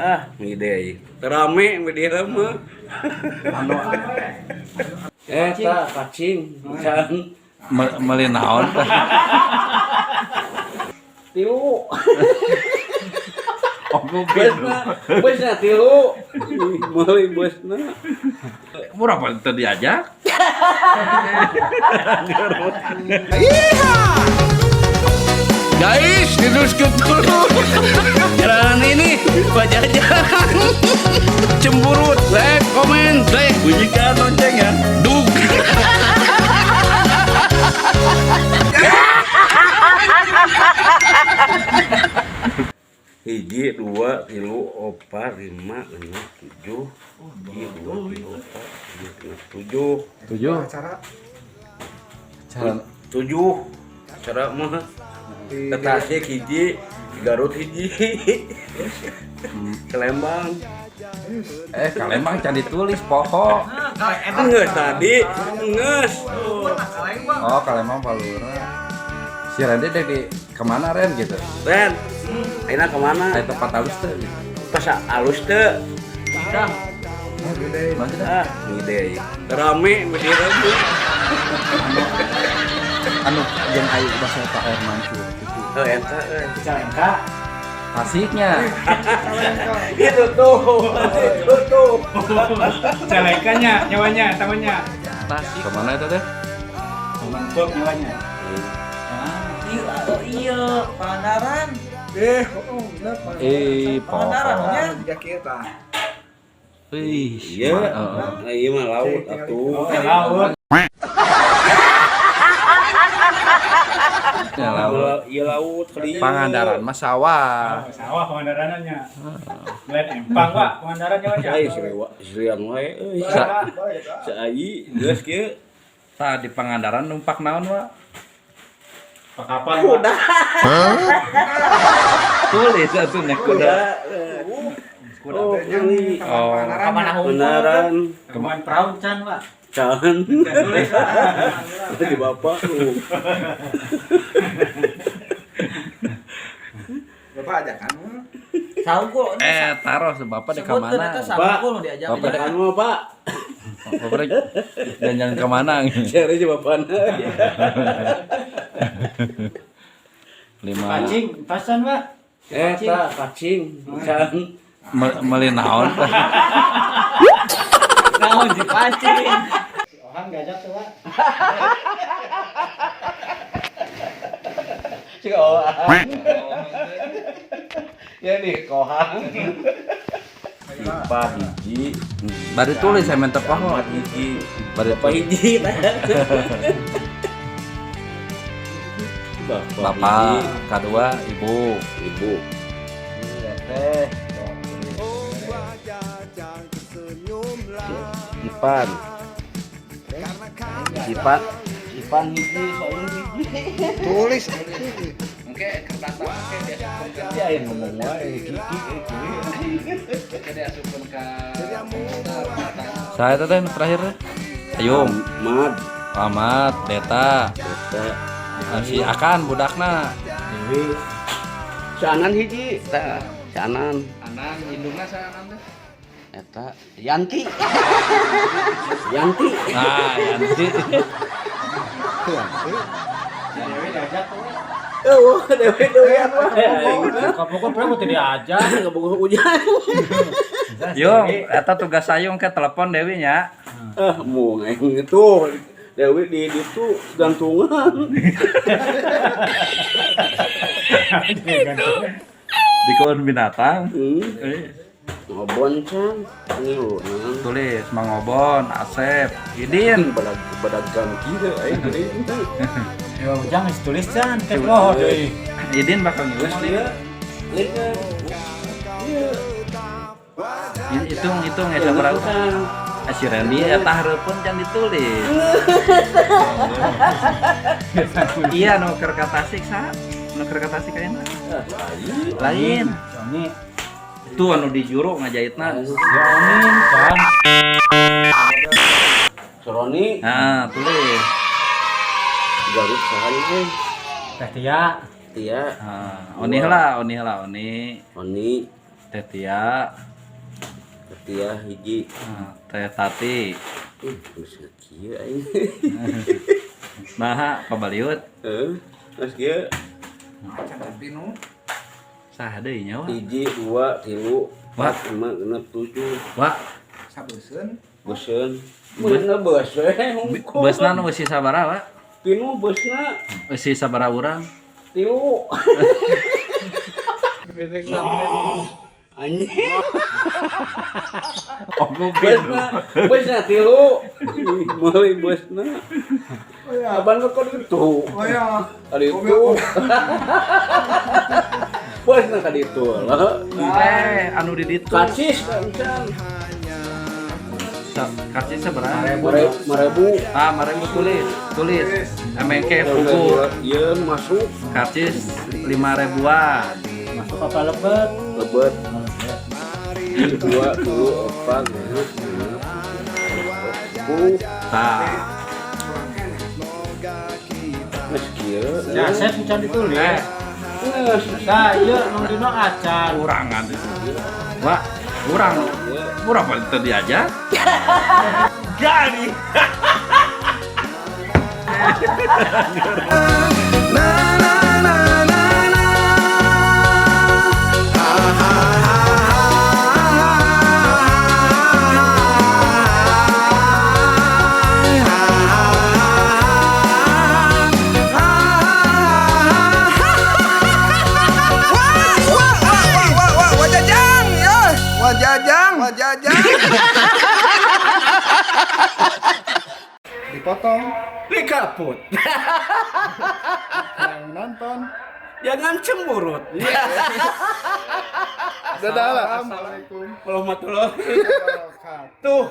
Ah, ngide. Rame media mah. Anu Eta pacing can meuli naon teh? Tilu. Oh, Besna, besna tilu. Meuli besna. Murah apa teu diajak? Guys, diteruskan dulu. Jalan ini Pak Jajang. Cemburut, like, komen, like, bunyikan loncengnya. Dug. Hiji, dua, tilu, opat, lima, enam, tujuh. Hiji, dua, tilu, opat, lima, enam, tujuh. 7. Acara Cara 7. Acara mah. Di Ke Tasik hiji, di Garut hiji. Ke Lembang. Ka Lembang can ditulis poho. Ngeus tadi, ngeus. Oh, ka Lembang Palura. Si Randy dek di kemana Ren gitu? Ren, ayeuna kemana? Aya tempat halus teh gitu. Pas alus teu. gede. Nanti dah. Ah, ngide. Rame media mah. Anu jeung air bahasa eta air mancur gitu. Oh, eta euy. Cicalengka. Tasiknya. Itu tuh. Itu tuh. Cicalengkanya nyawanya tamanya. Tasik. Kemana itu teh? Mangkuk nyawanya. Oh iya, Pangandaran. Oh, bener. Poho. Jika kita. Wih, Iya. heeh. Nah, ieu mah laut atuh. Oh, laut. Ya, laut. Iya laut kali. Pangandaran mah sawah. Oh, sawah Pangandarannya. Lain empang, Pak, Pangandaran nyawanya. Ai sirian wae euy. Saai geus kieu. Tah di Pangandaran numpak naon, Pak? Pak kapal, Pak. Kuda. Tulis atuh nya kuda. Kuda. Oh, ini. Oh. Pangandaran. Kemarin perahu can, Pak. Can. Tulis, Pak. Itu di bapak lu. Bapak aja kan. Saungkul. Taruh bapak dek ka mana? Saungkul nu diajak. Bapak dek Kan mah, Pak. Bapak dek jalan-jalan ke mana? Cari aja bapakna. 5. Pancing, pasan, Pak. Eta pacing can. Meuli naon teh? Naon di pancing. Si Ohan diajak tuh, Pak. Si Ohan. Ya nih kohang. Ipa hiji. Bari tulis saya minta poho. Empat hiji. Bari Bapak tulis. hiji. Bapak, Bapak, hiji. kedua ibu. Ibu. Iya teh. Ipan. Ipan. Ipan hiji, soalnya hiji. Tulis. Oke, kertas oke diasupkeun Ya yang ngomong wae gigi ke diasupkeun ka komputer. Saya teh terakhir teh. Ayung, Mad. Ahmad, Deta, Eta. si Akan budakna. Dewi. Si Anan hiji, tah. Si Anan. Anan indungna sa Anan teh. Eta Yanti. Yanti. Nah, Yanti. Si Dewi diajak tuh, Pak. Oh, dewe dewe apa? Kapokor pernah teu diajak. Ngabogoh hujan. Yung, eta tugas sayung ke telepon Dewi nya. Ah, mau aing itu. Dewi di itu gantungan. Di kebun binatang. Ngobon can. Ngilu. Tulis Mangobon, Asep, Idin. Badag badagan kieu aing geuning. Ya ujang geus tulis can, ke poho deui. Idin bakal ngilu. Geus ieu. Lieur. Hitung hitung ya sabaraha. Si Randy eta hareupeun can ditulis. Iya nu keur ka Tasik saha? Nu keur ka Tasik ayeuna? Lain. Sony. Itu anu di juru ngajahitna. Ya Onin kan. Soroni Nah, tulis. Garut saha ieu? Teh Tia. Tia. Nah, Oni heula, Oni heula, Oni. Oni. Teh Tia, Tia hiji. Teh Tati. Geus kieu aing. Nah, pabaliut. Heeh. Geus kieu. Acan pinu. Sah deui nya, Wak. Hiji, dua, tilu, Wah. empat, lima, genep, tujuh. Wak, Sabeuseun. Bosen. Beusna beus we hungkul. beusna nu eusi sabaraha, Wak? Pinu beusna Eusi sabaraha urang? tilu. Anjing. Beusna, beusna tilu. Meuli beusna. Oh ya. Abang kok itu. Oh ya. Kali itu. Beusna ka ditu lah. Anu di ditu. Kacis encan. Karcis sabaraha? Marebu. Ah, marebu tulis, tulis. MNK buku Ieu masuk karcis 5 ribuan. Masuk apa lebet? lebet. Dua, tilu, opat, lima, enam, sepuluh. Tah. Geus kieu. Jaset encan ditulis. Geus. Nah, ieu Mang Dino acan. Kurangan. Wah, kurang. Kurang paling tadi aja. Gani. Na na na na na. Ha ha ha ha. Wajajang ya, wajajang, wajajang. Dipotong, Dikaput. yang nonton. Jangan cemburut. Dadah. Assalamualaikum Warahmatullahi wabarakatuh. Tuh.